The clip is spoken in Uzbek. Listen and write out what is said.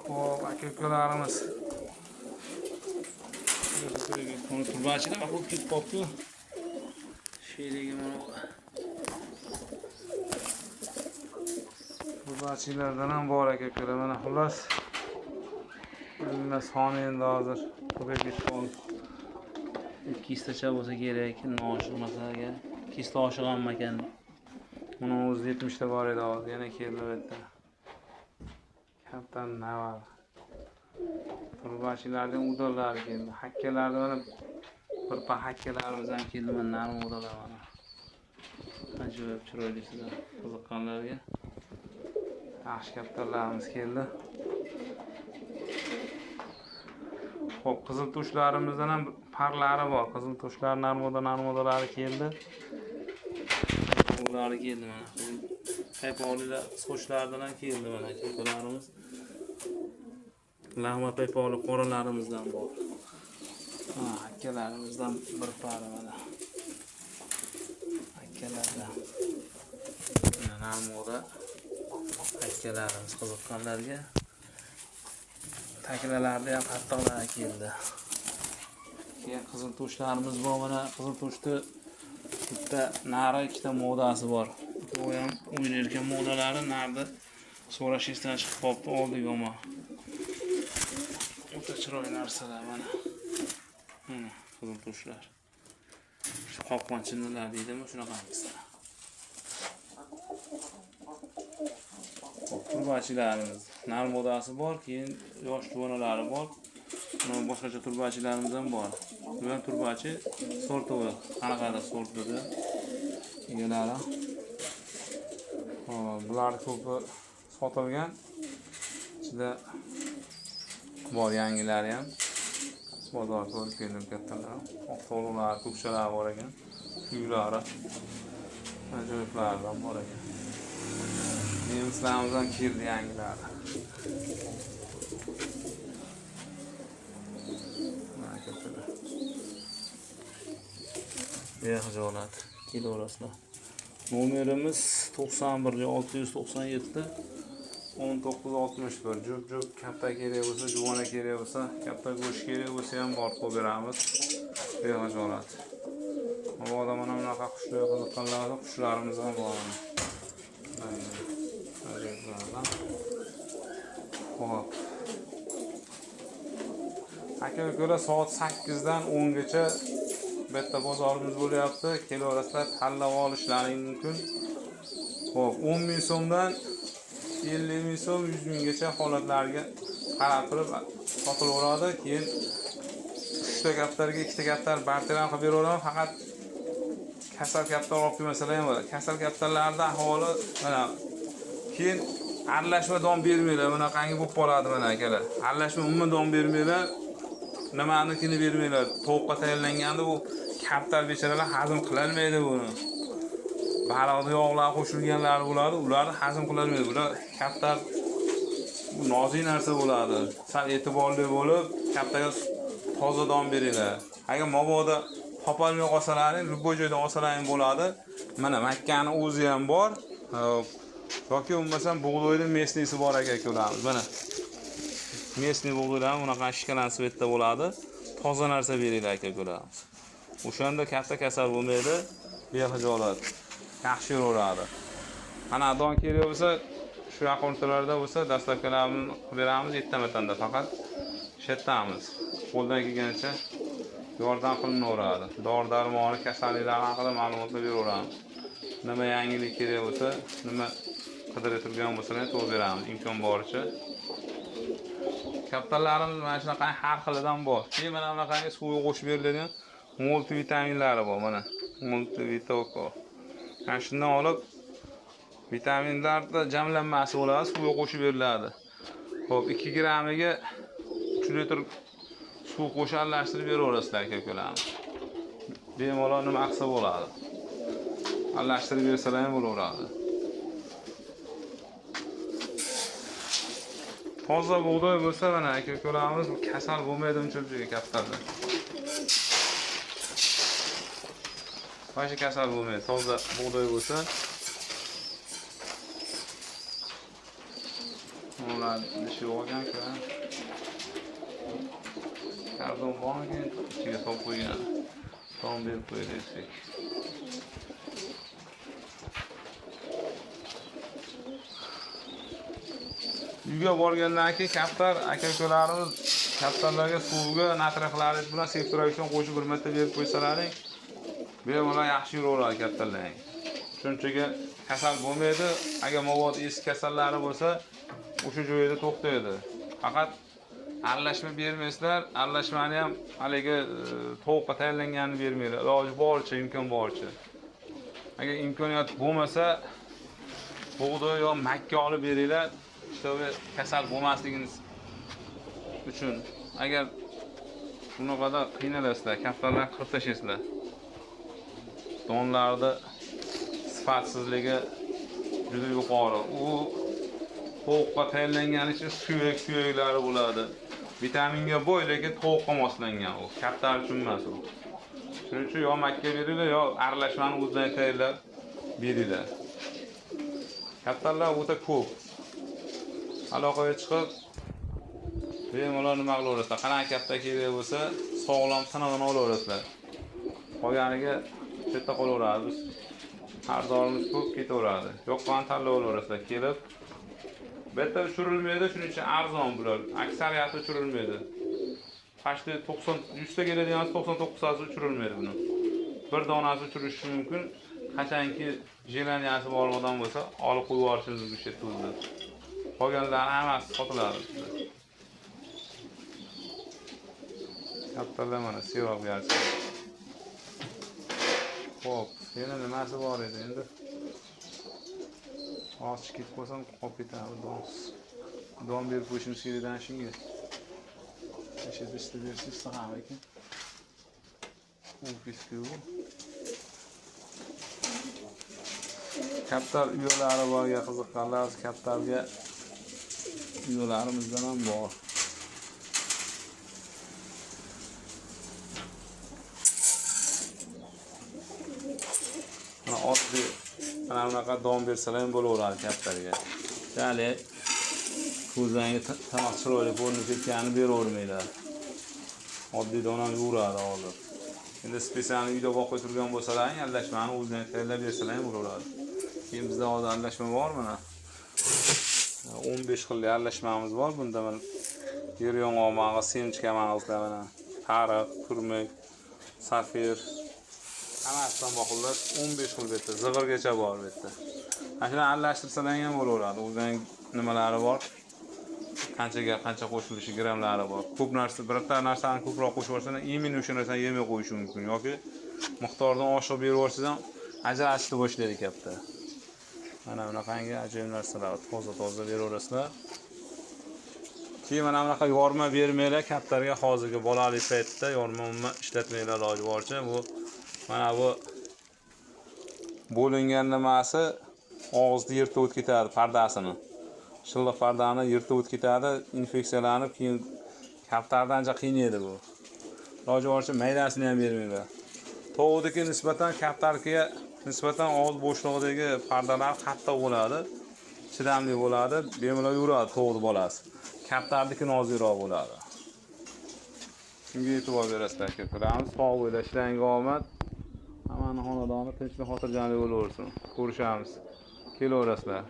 Xo'p, aka-ukalarimiz. Turbachilar maqul ketib qolibdi. Sherigi mana bu. Turbachilardan ham bor aka-ukalar. Mana xullas. Nima soni endi hozir ko'payib ketib qoldi. 200tacha bo'lsa kerak, oshiqmasa agar. 200ta oshiq ham ekan. Buni o'zi 70 ta bor edi hozir, yana keldi bu yerda. Kaptan Naval. Turbachilarning udalari keldi. Hakkalarni mana bir pa hakkalarimiz ham keldi, mana narm udalar mana. Ajoyib chiroyli sizlar qiziqqanlarga. Yaxshi kaptarlarimiz keldi. Xo'p, qizil tushlarimizdan ham parlari bor. Qizil tushlar narmodalari keldi. Ular keldi mana. Paypoqlilar sochlardan ham keldi mana akalarimiz. Lag'ma paypoqli qoralarimizdan bor. Ha, akalarimizdan bir pari mana. Akalardan. Mana narmoda akalarimiz qiziqqanlarga taklalarda ham qattiqlari keldi. Keyin qizil tushlarimiz bor mana. Qizil tushni bitta nari, ikkita modasi bor. U ham o'ynayotgan modalari narida so'rash esdan chiqib qolibdi, oldik ammo. O'ta chiroyli narsalar mana. Mana qizil tushlar. Shu qopqon chinnilar deydimi, shunaqangislar. Turbachilarimiz nar modasi bor, keyin yosh tuvonalari bor. Mana boshqacha turbachilarimiz ham bor. Bu ham turbachi sortovi, qanaqadir sort dedi egalari. Hop, bular ko'pi sotilgan. Ichida bor yangilari ham. Bozor ko'rib keldim kattalar. Oq to'liqlar, ko'kchalar bor ekan. Kuylari ajoyiblaridan bor ekan. Nemislarimiz ham keldi yangilari. Mana kattalar. Bexijolat kelaverasizlar. Nomerimiz 91 697 1961. Jup-jup katta kerak bo'lsa, juvona kerak bo'lsa, katta go'sht kerak bo'lsa ham bor qo'yib beramiz. Bexijolat. Mabodo mana bunaqa qushlar qiziqqanlar bo'lsa, qushlarimiz ham bor. Ajoyiblardan. Xo'p. Aka-ukalar soat 8 dan 10 gacha bu yerda bozorimiz bo'lyapti. Kelaverasizlar, tanlab olishlaring mumkin. Xo'p, 10 ming so'mdan 50 ming so'm, 100 minggacha holatlarga qarab turib sotilaveradi. Keyin 3 ta kaptarga 2 ta kaptar bartaraf qilib beraveraman. Faqat kasal kaptar olib kelmasalar ham bo'ladi. Kasal kaptarlarda ahvoli mana keyin aralashma don bermanglar, bunaqangi bo'lib qoladi mana akalar. Aralashma umuman don bermanglar. Nimanikini bermanglar. Tovuqqa tayyorlanganda bu kaptar bechoralar hazm qilolmaydi buni. Baliqni yog'lar qo'shilganlari bo'ladi, ularni hazm qilolmaydi. Bular kaptar bu nozik narsa bo'ladi. Sal e'tiborli bo'lib, kaptarga toza don beringlar. Agar mabodo topolmay qolsalaring, любой joydan olsalaring bo'ladi. Mana makkani o'zi ham bor. Yoki bo'lmasam bug'doyning mesnisi bor aka ko'ramiz. Mana mesni bug'doylar bunaqa shikalan svetda bo'ladi. Toza narsa beringlar aka ko'ramiz. O'shanda katta kasal bo'lmaydi, bexijolat. Yaxshi yuraveradi. Ana don kerak bo'lsa, shu yaqin o'rtalarda bo'lsa, dastavkalarni qilib beramiz, ertamatanda faqat ishlatamız. Qo'ldan kelgancha yordam qilinaveradi. Dori-darmoni, kasalliklar haqida ma'lumotlar beraveramiz. Nima yangilik kerak bo'lsa, nima qidirib turgan bo'lsalar to'g'ri beramiz imkon boricha. Kaptarlarimiz mana shunaqa har xilidan bor. Keyin mana bunaqangi suvga qo'shib beriladigan multivitaminlari bor mana. Multivitoko. Mana shundan olib vitaminlarda jamlanmasi bo'ladi, suvga qo'shib beriladi. Xo'p, 2 grammiga 3 litr suv qo'shib aralashtirib beraverasizlar aka-ukalarimiz. Bemalol nima qilsa bo'ladi. Aralashtirib bersalar ham bo'laveradi. Toza bug'doy bo'lsa mana aka-ukalarimiz kasal bo'lmaydi uncha kaptarda. Boshqa kasal bo'lmaydi. Toza bug'doy bo'lsa. Ular dishi olgan-ku. Kardon bormikin? Ichiga solib qo'ygan. Don berib qo'ydik. Uyga borgandan keyin kaptar aka-ukalarimiz kaptarlarga suvga natriy xlorid bilan seftriakson qo'shib bir marta berib qo'ysalaring, bemalol yaxshi yuraveradi kaptarlaring. Shunchaga kasal bo'lmaydi. Agar mabodo eski kasallari bo'lsa, o'sha joyida to'xtaydi. Faqat aralashma bermaysizlar, aralashmani ham haligi tovuqqa tayyorlanganini bermanglar. Iloji boricha, imkon boricha. Agar imkoniyat bo'lmasa, bug'doy yo makka olib beringlar, чтобы kasal bo'lmasliginiz uchun. Agar bunaqada qiynalasizlar, kaptarlar qirib tashlaysizlar. Donlarda sifatsizligi juda yuqori. U tovuqqa tayyorlangani uchun suyak-suyaklari bo'ladi. Vitaminga boy, lekin tovuqqa moslangan u. Kaptar uchun emas u. Shuning uchun yo makka beringlar, yo aralashmani o'zidan tayyorlab beringlar. Kaptarlar o'ta ko'p. Aloqaga chiqib bemalol nima qilaverasizlar. Qanaqa kaptar kerak bo'lsa, sog'lom tinig'ini olaverasizlar. Qolganiga chetda qolaveradi. Biz xaridorimiz ko'p ketaveradi. Yoqqan tanlab olaverasizlar kelib. Bu yerda uchirilmaydi, shuning uchun arzon bular. Aksariyati uchirilmaydi. Почти 90 100 ta keladigan 99 tasi uchirilmaydi buni. Bir donasi uchirishi mumkin. Qachonki jelaniyasi bor odam bo'lsa, olib qo'yib yuborishimiz mumkin shu yerda o'zida. Qolganlari hammasi sotiladi. Kaptarlar mana serob garchi. Xo'p, yana nimasi bor edi endi? Hozir ketib qolsam qolib ketadi don. Don berib qo'yishimiz kerak ana shunga. O'sha bista bersa istiqam ekan. U. Kaptar uyalari borga qiziqqanlar kaptarga uyalarimizdan ham bor. Mana oddiy mana bunaqa don bersalar ham bo'laveradi kaptarga. Hali ko'zlariga tanoq chiroyli ko'rinib ketganini beravermanglar. Oddiy don ham yuraveradi hozir. Endi spesialni uyda boqib turgan bo'lsalaring, aralashmani o'zlari tayyorlab bersalar ham bo'laveradi. Keyin bizda hozir aralashma bor mana. 15 xil aralashmamiz bor. Bunda mana yer yong'oq mag'iz, semchka mag'izlar mana, tariq, turmuk, safir, hammasidan bor xullas 15 xil bu yerda, zig'irgacha bor bu yerda. Mana shuni aralashtirsalar ham bo'laveradi. O'zining nimalari bor. Qanchaga qancha qo'shilishi grammlari bor. Ko'p narsa, birorta narsani ko'proq qo'shib yuborsan, именно o'sha narsani yemay qo'yishi mumkin yoki miqdordan oshiq berib yuborsangiz ham ajrashni boshlaydi katta. Mana bunaqangi ajoyib narsalar toza-toza beraverasizlar. Keyin mana bunaqa yorma bermanglar kaptarga hozirgi bolalik paytda yorma umuman ishlatmanglar iloji boricha. Bu mana bu bo'lingan nimasi og'izni yirtib o'tib ketadi pardasini. Shilliq pardani yirtib o'tib ketadi, infeksiyalanib keyin kaptardan ancha qiynaydi bu. Iloji boricha maydasini ham bermanglar. Tovuqniki nisbatan kaptarga nisbatan og'iz bo'shlig'idagi pardalar qattiq bo'ladi, chidamli bo'ladi, bemalol yuradi tovuq bolasi. Kaptarniki nozikroq bo'ladi. Shunga e'tibor berasizlar aka. Ko'ramiz, sog' bo'linglar, ishlaringga omad. Hammani xonadoni tinchlik, xotirjamlik bo'laversin. Ko'rishamiz. Kelaverasizlar.